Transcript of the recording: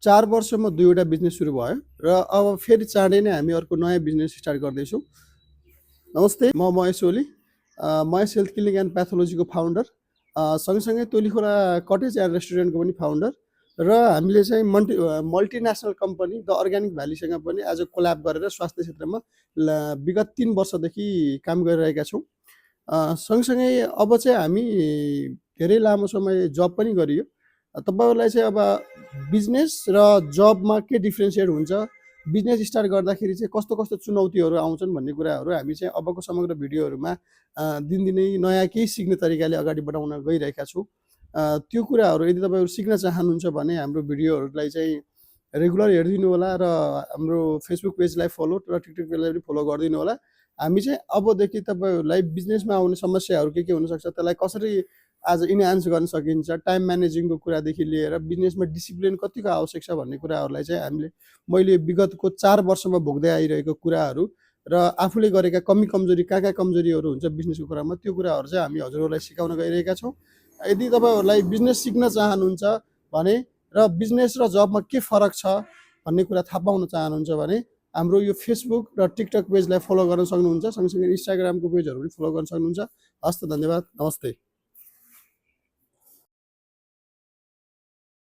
4 वर्षमा 2 वटा बिजनेस सुरु भयो र अब फेरि चाँडै नै हामी अर्को नयाँ बिजनेस स्टार्ट गर्दैछौँ। नमस्ते, म Mahesh Oli, Mahesh health clinic and प्याथोलोजीको फाउन्डर, सँगसँगै तोलीखोला कटेज एन्ड रेस्टुरेन्टको पनि फाउन्डर र हामीले चाहिँ मल्टिनेसनल कम्पनी द अर्ग्यानिक भ्यालीसँग पनि आज कोल्याब गरेर स्वास्थ्य क्षेत्रमा विगत 3 वर्षदेखि काम गरिरहेका छौँ। सँगसँगै अब चाहिँ हामी धेरै लामो समय जब पनि गरियो। तपाईँहरूलाई चाहिँ अब बिजनेस र जबमा के डिफ्रेन्सिएट हुन्छ, बिजनेस स्टार्ट गर्दाखेरि चाहिँ कस्तो कस्तो चुनौतीहरू आउँछन् भन्ने कुराहरू हामी चाहिँ अबको समग्र भिडियोहरूमा दिनदिनै नयाँ केही सिक्ने तरिकाले अगाडि बढाउन गइरहेका छौँ। त्यो कुराहरू यदि तपाईँहरू सिक्न चाहनुहुन्छ भने हाम्रो भिडियोहरूलाई चाहिँ रेगुलर हेरिदिनु होला र हाम्रो फेसबुक पेजलाई फलो र टिकटक पेजलाई पनि फलो गरिदिनु होला। हामी चाहिँ अबदेखि तपाईँहरूलाई बिजनेसमा आउने समस्याहरू के हुनसक्छ, त्यसलाई कसरी आज इन्हान्स गर्न सकिन्छ, टाइम म्यानेजिङको कुरादेखि लिएर बिजनेसमा डिसिप्लिन कतिको आवश्यक छ भन्ने कुराहरूलाई चाहिँ मैले विगतको 4 वर्षमा भोग्दै आइरहेको कुराहरू र आफूले गरेका कमजोरी कहाँ कमजोरीहरू हुन्छ बिजनेसको कुरामा, त्यो कुराहरू चाहिँ हामी हजुरहरूलाई सिकाउन गइरहेका छौँ। यदि तपाईँहरूलाई बिजनेस सिक्न चाहनुहुन्छ भने र बिजनेस र जबमा के फरक छ भन्ने कुरा थाहा पाउन चाहनुहुन्छ भने हाम्रो यो फेसबुक र टिकटक पेजलाई फलो गर्न सक्नुहुन्छ, सँगसँगै इन्स्टाग्रामको पेजहरू पनि फलो गर्न सक्नुहुन्छ। हस्त, धन्यवाद, नमस्ते।